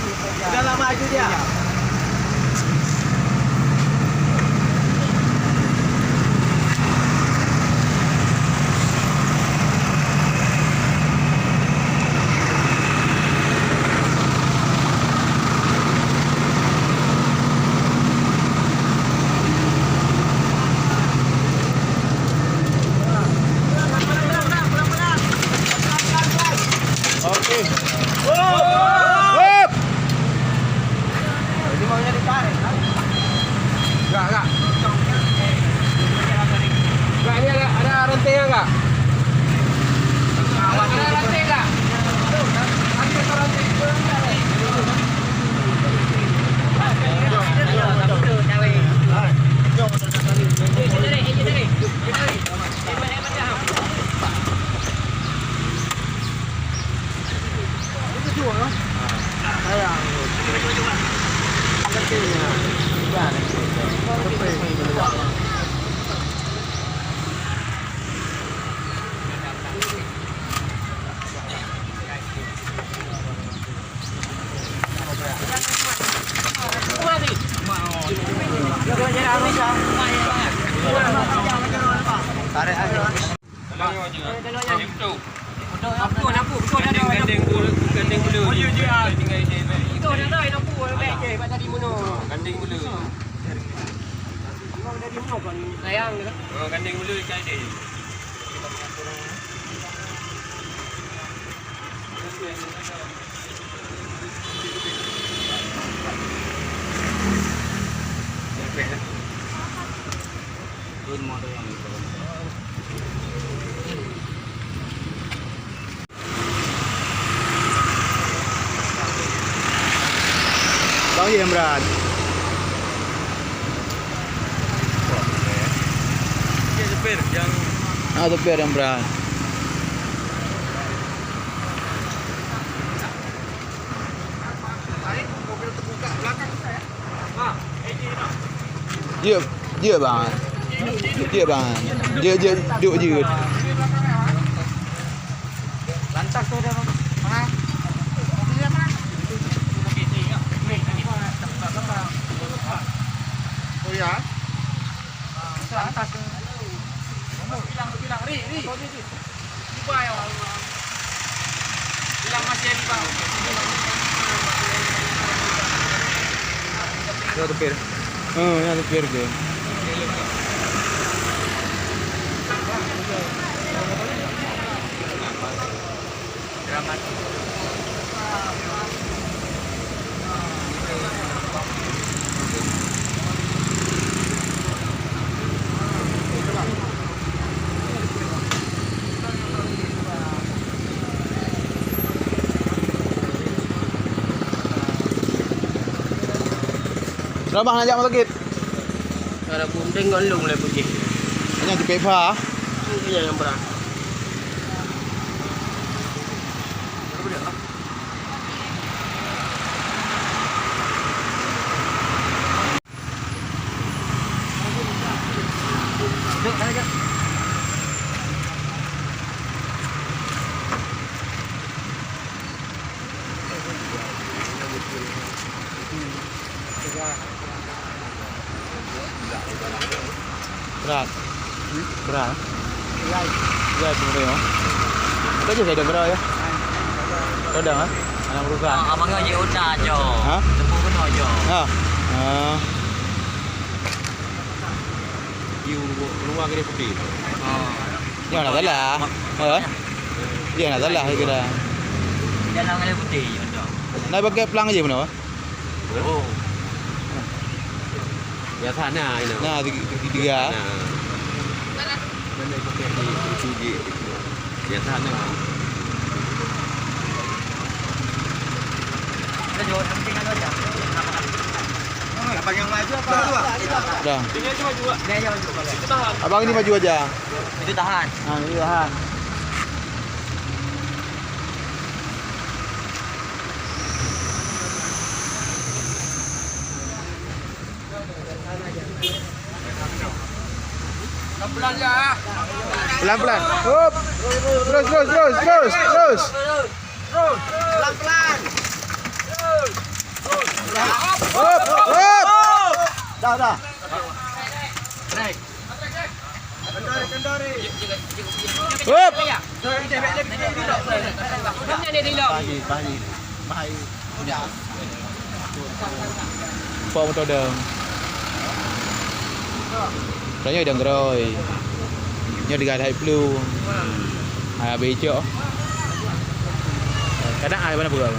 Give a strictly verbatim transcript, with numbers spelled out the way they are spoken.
Udah lama aja dia. Oke. Hop. Ini maunya ditarik, kan? Enggak, enggak. Enggak, ini ada, ada rantingnya enggak? Ada ranting enggak? Ada ranting. Tarik aja. Ampun, ampun, betul, betul, betul. Gandeng bulu, gandeng bulu. Gandeng bulu. Sayang. Oh, gandeng bulu ikan dia. Bang Imran. Ah, supir Imran. Jeuet, jeuet, bang. Jeuet, bang. Jeuet, jeuet, duek jeuet. Lantas tu dah, bang. Mana? Oh, ya? Lantas tu. Bilang, bilang, Ri, Ri. Ya, tepir. Oh, ya, tepir ke. Rabah nak jak rumah sakit? Ada gunting ngon lung lé putih. Hanya jepit pha. Ini yang berat. Berat. Berat. Berat tu dia. Kau je saya dengar ya. Kau dengar? Anak berusaha. Ah, abang nyoe jeuet udah, Jo. Ha? Tepuk keunoe, Jo. Ha. Ah. Di luar, luar kedai putih. Oh. Dia nak salah. Ha? Dia nak salah kira. Jalan kedai putih, Jo. Nak pakai pelang je benar. Oh. Biasa na, you know. Nah, tiga, tiga. Nah. Mana pakai di, di, di, biasa na. Abang yang maju apa dua? Dah. Abang ini maju aja. Itu tahan. Nah, ini tahan. Pelan-pelan. Hop. Terus, terus, terus, terus, terus. Terus. Pelan-pelan. Dah. Hup. Pak motor dong. Tanyoe dong geroi. Nyoe digadai pelu. Hai abis icok. Kadang ai mana pegang.